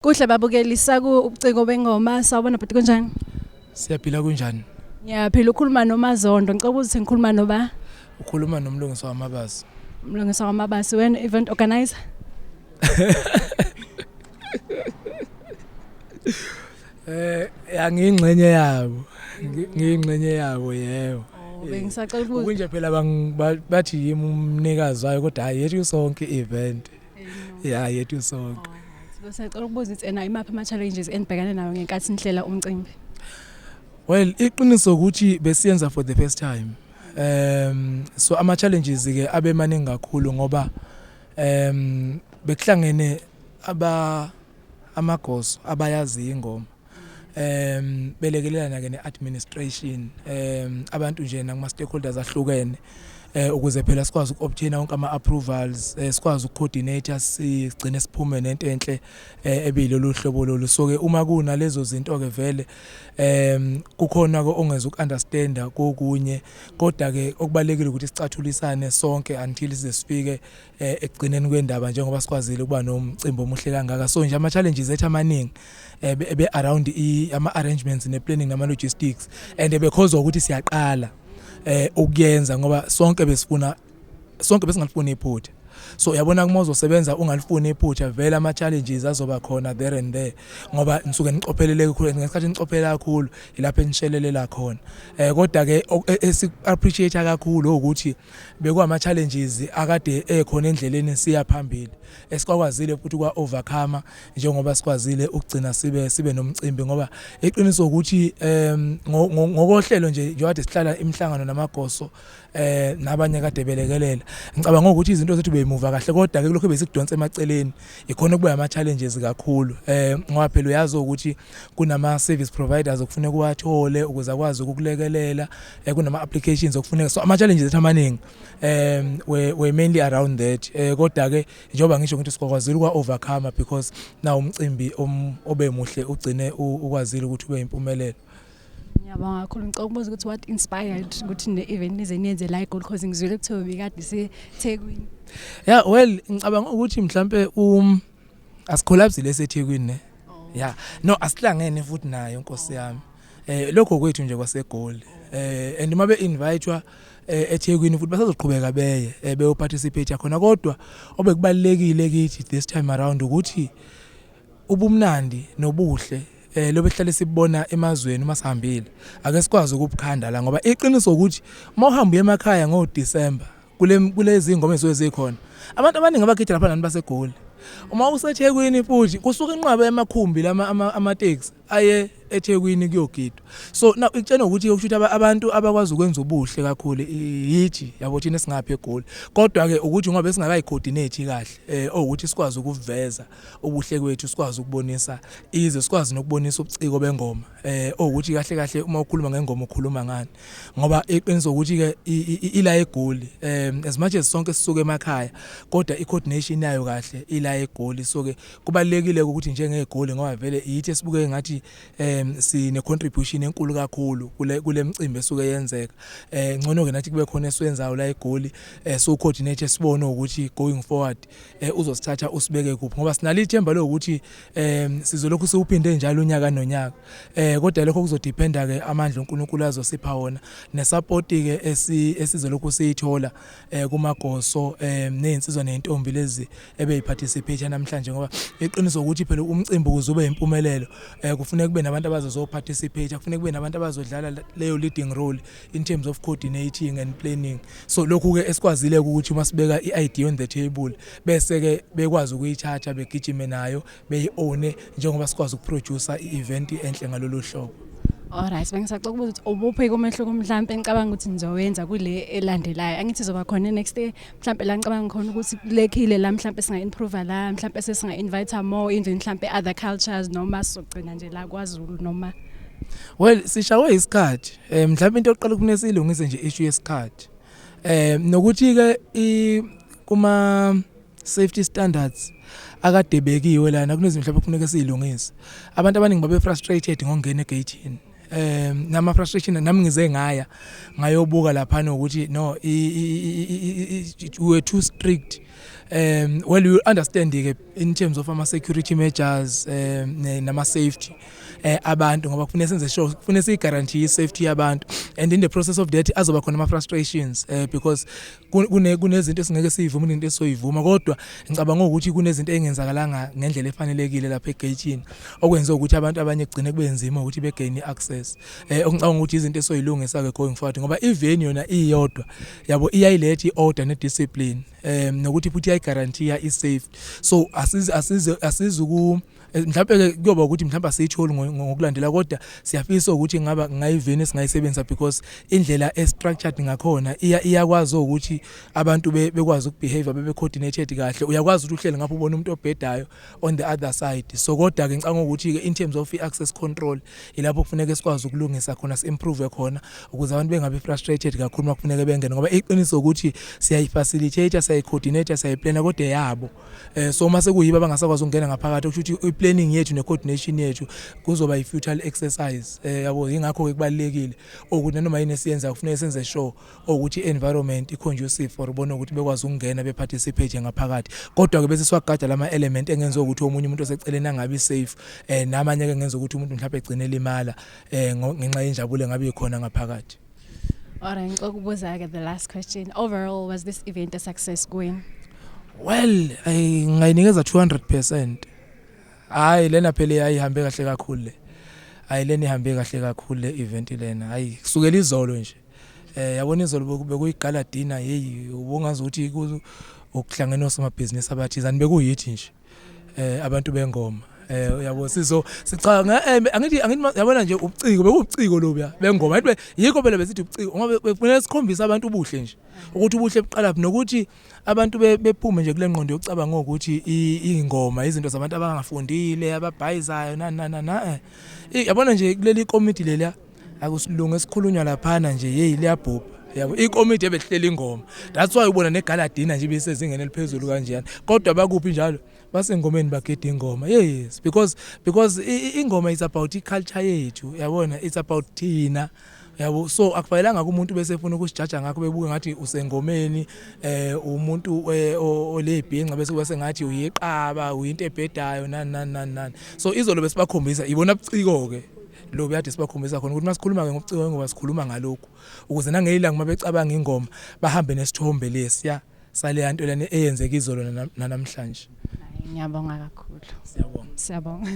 Kuhle babukeli saku ubuciko bengoma. Sawubona bhuti, kunjani? Siyaphila, kunjani? Ngiyaphila. Ukhuluma noMazondo. Ngicela ukuthi ngikhuluma noba? Ukhuluma noMlungisi wamabasi. Mlungisi wamabasi, wena event organizer? Angiyingxenye yabo. Ngiyingxenye yabo, yebo. Oh, bengisacela ukubuza. Kunje phela bathi yimi umnikazi wayo, kodwa hayi, yethu sonke event. Ya, yethu sonke. Besacela ukubuza ukuthi ena imaphi ama challenges enibhekane nawo ngenkathi nihlela umcimbi? Well, iqiniso ukuthi besiyenza for the first time. So ama challenges ke abe maningi kakhulu ngoba bekuhlangene aba amagoso abayazi ingoma. Belekelelana ke neadministration, abantu nje nakuma stakeholders ahlukene, ukuze phela sikwazi ukuobtain wonke ama approvals, sikwazi ukucoordinate, sigcine siphume nento enhle ebiyilolu hlobo lolu. So ke uma kunalezo zinto ke vele kukhona ke ongeza ukunderstanda kokunye, kodwa ke okubalekile ukuthi sicathulisane sonke until size sifike ekugcineni kwendaba, njengoba sikwazile ukuba nomcimbi omuhle kangaka. So nje ama challenges ethu amaningi be around ama arrangements ne planning nama logistics, and because ukuthi siyaqala ukuyenza, ngoba sonke besifuna, sonke besingalifuni iphutha. So uyabona, kuma uzosebenza ungalifuni iphutha, vele ama challenges azoba khona there and there, ngoba nisuke nicophelele kakhulu. Ngesikhathi nicophelela kakhulu, ilapho enishelelela khona. Kodwa ke esi appreciate kakhulu ukuthi bekuwama challenges akade ekhona endleleni siya phambili, esikwazile futhi kwa overcome, njengoba sikwazile ukugcina sibe nomcimbi, ngoba iqiniso ukuthi ngokohlelo nje, njengoba sihlala imihlangano namagoso nabanye kade belekelela, ngicabanga ukuthi izinto zethu beyimuva kahle, kodwa ke kulokho besikudonsa emaceleni ikhona kuba ama challenges kakhulu, ngoba phela uyazi ukuthi kunama service providers okufuneka uwathole ukuze akwazi ukukulekelela, kunama applications okufuneka. So ama challenges ethu amaningi were mainly around that. Kodwa ke njengoba ngisho ukuthi sikwazile ukwa overcome, because na umcimbi obe muhle ugcine ukwazile ukuthi ube impumelelo. Ngiyabonga kakhulu. Ngicela ukubuza ukuthi what inspired ukuthi ne-event nize niyenze la eGoli, because ngizwile kuthiwa bekade iseThekwini? Yeah, well, ngicabanga ukuthi mhlambe asicollapse leseThekwini ne. Yeah, no, asihlangene futhi nayo, Nkosi yami. Lokho kwethu nje kwaseGoli. And uma be invitewa eThekwini futhi, basazoqhubeka beye beyo participate khona, kodwa obekubalekile kithi this time around ukuthi ubumnandi nobuhle lobe sihlale sibona emazweni uma sihambile ake sikwazi ukubukhanda la, ngoba iqiniso ukuthi uma uhamba uye emakhaya ngo December, kulezi ingoma ezisuke zikhona, abantu abaningi abagida lapha nani baseGoli. Uma useThekwini futhi, kusuka inqwaba yamakhumbi lama ama-taxi aye eThekwini kuyogidwa. So now ikutshena ukuthi kusho ukuthi abantu abakwazi ukwenza ubuhle kakhulu yithi, yabo, thina singapha eGoli. Kodwa ke ukuthi ngoba singakayicoordinate kahle ukuthi sikwazi ukuveza ubuhle kwethu, sikwazi ukubonisa izwe, sikwazi nokubonisa ubuciko bengoma, ukuthi kahle kahle uma ukhuluma ngengoma ukhuluma ngani, ngoba iqiniso ukuthi ke ila eGoli, as much as sonke sisuke emakhaya, kodwa i-coordination yayo kahle ila eGoli. So ke kubalekile ukuthi njengeGoli, ngoba vele yithi esibuke ngathi sine contribution enkulu kakhulu kule mcimbi esuke yenzeka, ngcono ke nathi kube khona esiwenzayo la eGoli, so coordinate, sibone ukuthi going forward uzosithatha usibeke kuphi, ngoba sinalo ithemba lokuthi sizolokhu siwuphinde njalo unyaka nonyaka. Kodwa lokho kuzodependa ke amandla uNkulunkulu azosipha wona nesupport ke esizolokhu siyithola kumagoso nezinsizwa nezintombi lezi ebeyiparticipate namhlanje, ngoba iqiniso ukuthi phela umcimbi ukuze ube impumelelo kufuneka kube nabantu abazozo participate, kufuneka kube nabantu abazodlala leyo leading role in terms of coordinating and planning. So lokhu ke esikwazile ukuthi uma sibeka i-idea on the table, bese ke bekwazi ukuyithatha begijime nayo, beyi-own, njengoba sikwazi ukuproduce i-event enhle ngalolu hlobo. Alright, bengisacela ukubuza ukuthi ubuphi umehluko mhlambe engicabanga ukuthi nizowenza kule elandelayo. Angithi izoba khona next year, mhlambe la ngicabanga khona ukuthi kulekhile la, mhlambe singa improve la, mhlambe sesinga invite more even mhlambe other cultures, noma sizogcina nje la kwaZulu noma? Well, sishawe isikhathi. Mhlawumbe into yokuqala kufuneka siyilungise nje issue yesikhathi. Nokuthi ke kuma safety standards akade bekiwe lana, kunezinto mhlawumbe kufuneka siyilungise. Abantu abaningi babe frustrated ngokungena egate. Nama frustration nami ngize ngaya ngayobuka lapha ukuthi no, we were too strict. Well, you understand ke, in terms of ama security measures nama safety abantu, ngoba kufanele senze sure, kufanele siyi-guarantee safety yabantu, and in the process of that azoba khona ama frustrations because kune kunezinto esingeke siyivume, into esoyivuma. Kodwa ngicabanga ukuthi kunezinto engenzakalanga ngendlela efanelekile lapha egate, okwenza ukuthi abantu abanye kugcine kube nzima ukuthi be-gain access. Okungicabanga ukuthi izinto esoyilungisa ke going forward, ngoba i-venue yona iyodwa yabo iyayiletha i-order ne-discipline, nokuthi futhi iyayi-guarantee i-safety. So asize mhlawumbe ke kuyoba ukuthi mhlawumbe asiyitholi ngokulandela, kodwa siyafisa ukuthi ngaba ngayi-venue singayisebenzisa, because indlela e-structured ngakhona iyakwazi ukuthi abantu bekwazi uku-behave, bebe coordinated kahle. Uyakwazi ukuthi uhlele ngapha, ubone umuntu obhedayo on the other side. So kodwa ke ngicabanga ukuthi ke in terms of i-access control, ilapho kufuneka sikwazi ukulungisa khona, si-improve khona, ukuze abantu bengabi frustrated kakhulu makufuneka bengene, ngoba iqiniso ukuthi siyayi-facilitate, siyayi-coordinate, siyayi-plana, kodwa yabo so mase kuyibo abangasakwazi ukungena ngaphakathi, kusho ukuthi i-planning yethu ne-coordination yethu kuzoba i-futile exercise, yabo. Ingakho ke kubalekile ukuthi nanoma yini esiyenza, kufuneka senze sure ukuthi i-environment i-conducive for bona ukuthi bekwazi ukungena, be-participate ngaphakathi. Kodwa ke bese siwagada lama element engenza ukuthi omunye umuntu oseceleni angabi safe, namanye ke ngenza ukuthi umuntu mhlawumbe egcine limala ngenxa yenjabulo engabe ikhona ngaphakathi. Alright, ngicela ukubuza ke the last question. Overall, was this event a success going? Well, ay, ngayinikeza 200%. Hayi, lena phela yayihambe kahle kakhulu le. Hayi, lena ihambe kahle kakhulu le event lena. Hayi, kusukela izolo nje. Yabona, izolo bekuyi-gala dinner, hey, ubungazi ukuthi ukuhlangene osomabhizinisi abathizani, bekuyithi nje abantu bengoma, uyabo, sizo sicha angithi yabona nje ubuciko, bekubuciko lobuya bengoma. Ayithi yikho phela besithi ubuciko, ngoba bekufanele sikhombise abantu ubuhle nje, ukuthi ubuhle buqala nokuthi abantu bephume nje kule ngqondo yokucabanga ukuthi ingoma izinto zabantu abangafundile, ababhayizayo, nani nani na. Yabona nje kuleli komiti leliya, akusilungu esikhulunywa laphana nje, hey, liyabhubha, yabo, ikomiti ebehlela ingoma. That's why ubona ne-gala dinner nje bisezingeni eliphezulu kanjeyana, kodwa bakuphi njalo basengomeni, bagida ingoma. Yes, because ingoma is about i-culture yethu, yabona, it's about thina, yabo. So akufanelanga kumuntu bese efuna ukusijaja ngakho, bebuke ngathi usengomeni, umuntu olebhinqa, bese kuba sengathi uyiqaba, uyinto ebhedayo, nani nani nani nani. So izolo besibakhombisa ibona buciko ke lo beyade sibakhombisa khona ukuthi masikhuluma ke ngobuciko, ngoba sikhuluma ngalokhu, ukuze nangelanga mabecabanga ingoma bahambe nesithombe lesiya sale nto lena eyenzeka izolo nanamhlanje. Ngiyabonga kakhulu. Siyabonga. Siyabonga.